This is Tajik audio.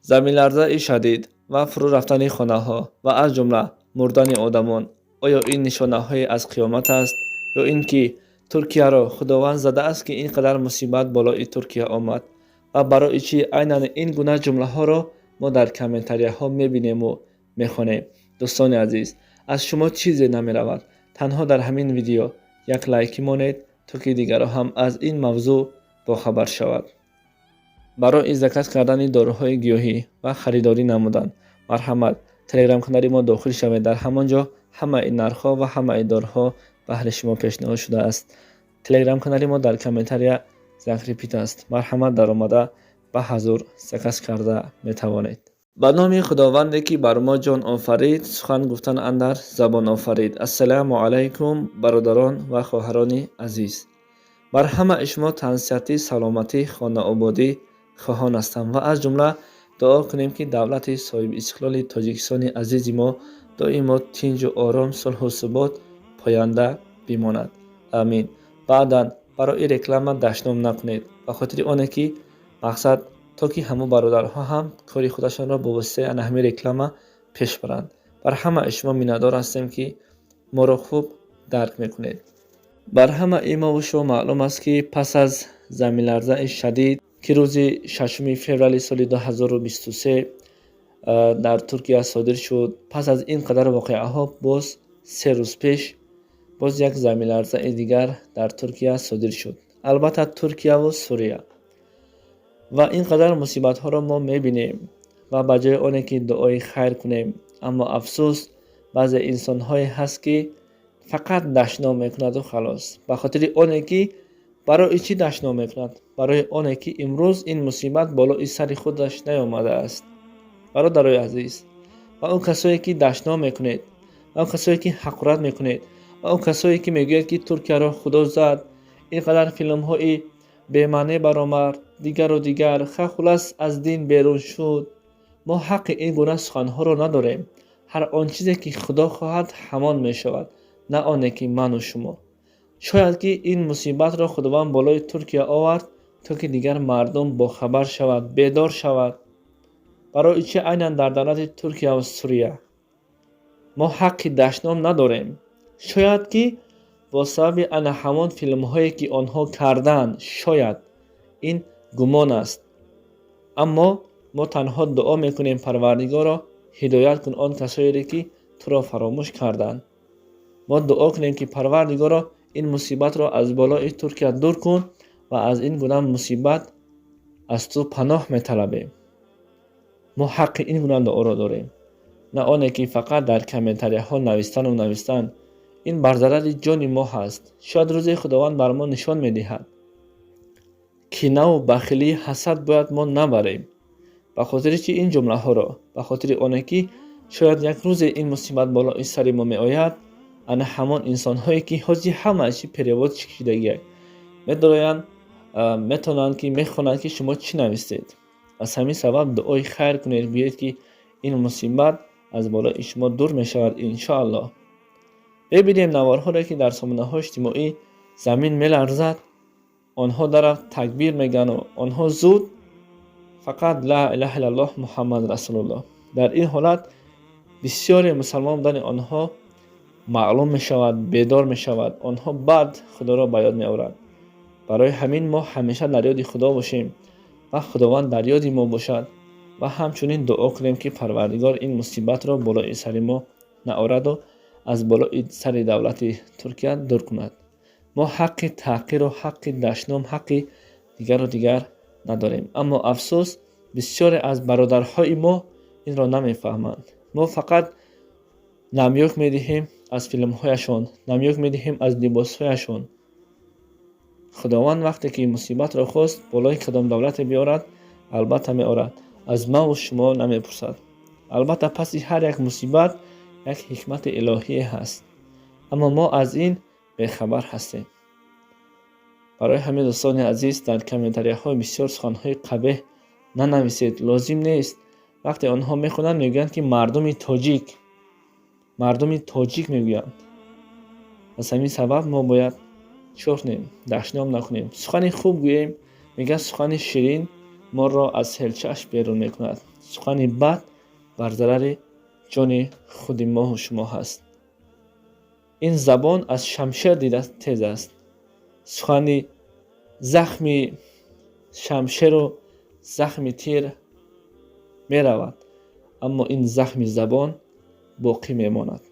Заминларзаи шадид ва фурӯ рафтани хонаҳо ва аз ҷумла мурдани одамон оё ин нишонаҳое аз қиёмат аст ё ин ки Туркияро Худованд задааст, ки ин қадар мусибат болои Туркия омад? Ва барои чӣ айнан ин гуна ҷумлаҳоро мо дар комментарияҳо мебинему мехонем? Дӯстони азиз, аз шумо чизе намеравад, танҳо дар ҳамин видео як лайкӣ монед, то ки дигарон ҳам аз ин мавзӯъ бохабар шавад. Барои заказ кардани доруҳои гиёҳӣ ва харидорӣ намудан, марҳамат, телеграм-канали мо дохил шавед. Дар ҳамон ҷо ҳамаи нархҳо ва ҳамаи доруҳо баҳри шумо пешниҳод шудааст. Телеграм-канали мо дар комментария закрепить аст. Марҳамат, даромада ба ҳазур заказ карда метавонед. Ба номи Худованде, ки бар мо ҷон офарид, сухан гуфтан андар забон офарид. Ассалому алайкум, бародарон ва хоҳарони азиз! Бар ҳамаи шумо тансиҳатӣ, саломатӣ, хонаободӣ хоҳон ҳастам ва аз ҷумла дуо кунем, ки давлати соҳибистиқлоли Тоҷикистони азизи мо доимо тинҷу ором, сулҳу субот поянда бимонад. Амин. Баъдан барои реклама дашном накунед, ба хотири оне ки мақсад то ки ҳамон бародарҳо ҳам кори худашонро бо воситаи ана ҳамин реклама пеш баранд. Бар ҳамаи шумо миннатдор ҳастем, ки моро хуб дарк мекунед. Бар ҳамаи мову шумо маълум аст, ки пас аз заминларзаи шадид, ки рӯзи 6 феврали соли 2023 дар Туркия содир шуд, пас аз ин қадар воқеаҳо боз 3 рӯз пеш боз як заминларзаи дигар дар Туркия содир шуд, албатта, Туркияву Сурия. Ва ин қадар мусибатҳоро мо мебинем ва ба ҷои оне ки дуои хайр кунем, аммо афсӯс, баъзе инсонҳое ҳаст, ки фақат дашном мекунаду халос. Ба хотири оне ки барои чӣ дашном мекунад? Барои оне ки имрӯз ин мусибат болои сари худаш наёмадааст. Бародарои азиз, ва он касое ки дашном мекунед, ва он касое ки ҳақорат мекунед, ва он касое ки мегӯяд, ки Туркияро Худо зад, ин қадар филмҳои бемаъне баромад, дигару дигар, ха, хулас, аз дин берун шуд, мо ҳаққи ин гуна суханҳоро надорем. Ҳар он чизе ки Худо хоҳад, ҳамон мешавад, на оне ки ману шумо. Шояд ки ин мусибатро Худованд болои Туркия овард, то ки дигар мардум бохабар шавад, бедор шавад. Барои чӣ айнан дар давлати Туркияву Сурия? Мо ҳаққи дашном надорем. Шояд ки бо сабаби ана ҳамон филмҳое, ки онҳо карданд, шояд, ин гумон аст, аммо мо танҳо дуо мекунем: Парвардигоро, ҳидоят кун он касоере, ки туро фаромӯш карданд. Мо дуо кунем, ки Парвардигоро, ин мусибатро аз болои Туркия дур кун ва аз ин гуна мусибат аз ту паноҳ металабем. Мо ҳаққи ин гуна дуоро дорем, на оне ки фақат дар комментарияҳо навистану навистан. Ин бар зарари ҷони мо ҳаст. Шояд рӯзе Худованд бар мо нишон медиҳад. Кинаву бахилӣ, ҳасад бояд мо набарем. Ба хотири чӣ ин ҷумлаҳоро? Ба хотири оне ки шояд як рӯзе ин мусибат болои сари мо меояд. Ана ҳамон инсонҳое, ки ҳозир ҳамаи чи перевод шидагиак, медороянд, метавонанд ки мехонанд, ки шумо чӣ навистед. Аз ҳамин сабаб дуои хайр кунед, гӯед, ки ин мусибат аз болои шумо дур мешавад, иншоаллоҳ. Бибинем наворҳоре, ки дар сомонаҳои иҷтимоӣ замин меларзад, онҳо дарафт такбир мегӯяну онҳо зуд фақат «Ла илаҳа иллаллоҳ, Муҳаммад расулуллоҳ». Дар ин ҳолат бисёре мусалмон будани онҳо маълум мешавад, бедор мешавад, онҳо баъд Худоро ба ёд меоранд. Барои ҳамин мо ҳамеша дар ёди Худо бошем ва Худованд дар ёди мо бошад ва ҳамчунин дуо кунем, ки Парвардигор ин мусибатро болои сари мо наораду аз болои сари давлати Туркия дур кунад. Мо ҳаққи таҳқиру ҳаққи дашном, ҳаққи дигару дигар надорем, аммо афсӯс, бисёре аз бародарҳои мо инро намефаҳманд. Мо фақат намёк медиҳем аз филмҳояшон, намёк медиҳем аз либосҳояшон. Худованд вақте ки мусибатро хост болои кадом давлате биёрад, албатта, меорад, аз маву шумо намепурсад. Албатта, паси ҳар як мусибат як ҳикмати илоҳие ҳаст, аммо мо аз ин бехабар ҳастем. Барои ҳамин, дӯстони азиз, дар комментарияҳо бисёр суханҳои қабеҳ нанависед, лозим нест. Вақте онҳо мехонанд, мегӯянд, ки мардуми тоҷик, мардуми тоҷик мегӯянд. Аз ҳамин сабаб мо бояд чӣ кор кунем? Дашном накунем, сухани хуб гӯем. Мегӯяд, сухани ширин Морро аз ҳелчааш берун мекунад. Сухани бад бар зарари ҷони худи моҳу шумо ҳаст. Ин забон аз шамшер дида тез аст. Сухани захми шамшеру захми тир меравад, аммо ин захми забон боқӣ мемонад.